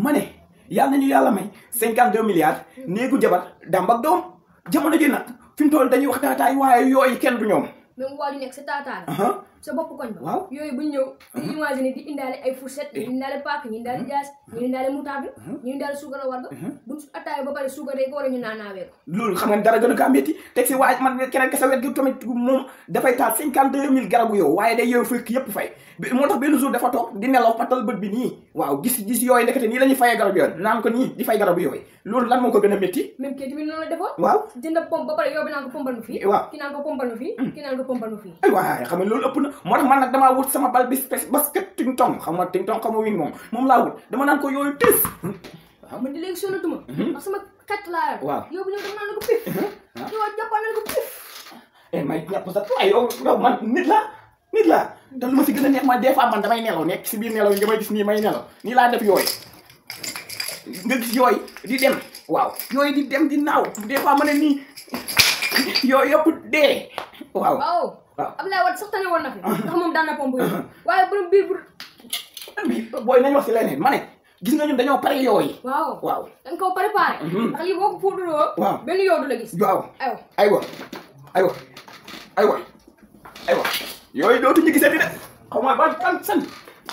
ma ne yàlla nañu yàlla may 52 milliards néegu jabar dàmb ak doom jamono ji nag fi mu toll dañuy wax taataay waaye yooyu kenn du ñoom. même waa ju nekk sa taataana. sa bopp koñ ba. waaw yooyu bu ñu ñëw. di imaginer di indaale ay fourchette ñu indaale paak ñu indaale jaas ñu indaale moutarde ñu indaale suukar a warga. bu ñu attaaya ba pare suukar rek war a ñu naanaawee ko. loolu xam nga dara gën a kaa métti teg si waaj man keneen sa wet gi tamit moom dafay taal 52 000 garabu yow waaye day yow fekk yëpp fay moo tax benn jour dafa toog di nelaw patal bët bi nii waaw gis yooyu ndekete nii la ñuy fayee garab yooyu naan ko nii di fay garabu yooyu loolu lan moo ko gën a métti. même kii tamit noonu la defoon. waaw jënd pompe ba pare yow bi naan ko pompal nu fii. waaw ki naan ko pompal nu fii. ki naan ko pompal nu fii. ay waay xam nga loolu ëpp na moo tax man nag damaa wut sama bal bi basket ting tong xam nga ting tong xam nga win moom laa wut dama naan ko yooyu tës. waaw man di léegi sonatuma. ndax sama kat laa yor. waaw yow bu ñëw dama naan la ko pif. yow jàppal na ko pif. may ñàpp sa tuwaay yow man nit la te lu ma si gën a neex ma des fois man damay nelaw nekk si biir nelaw yi nga may gis nii may nelaw nii laa def yooyu nga gis yooyu di dem waaw yooyu di dem di naaw des fois ma ne nii yooyu yëpp dee waaw. waaw Abdoulaye Wade sax tane woon na fi. ndax moom daan na pompe yooyu waaye borom biir bu. booy nañu wax si leneen ma ne gis nga ñun dañoo pare yooyu. waaw da nga koo préparé. ndax lii boo ko puuduroo. waaw benn yoo du la gis. waaw aywa yooyu dootuñu gisati de xaw ma ba kan san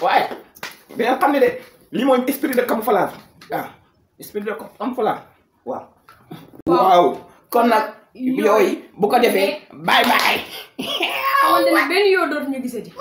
waaye dina xam ne de lii mooy esprit de camouflage esprit de camouflage waaw kon nag yooyu bu ko defee bye bye. xamante ne benn yoo dootuñu gisati.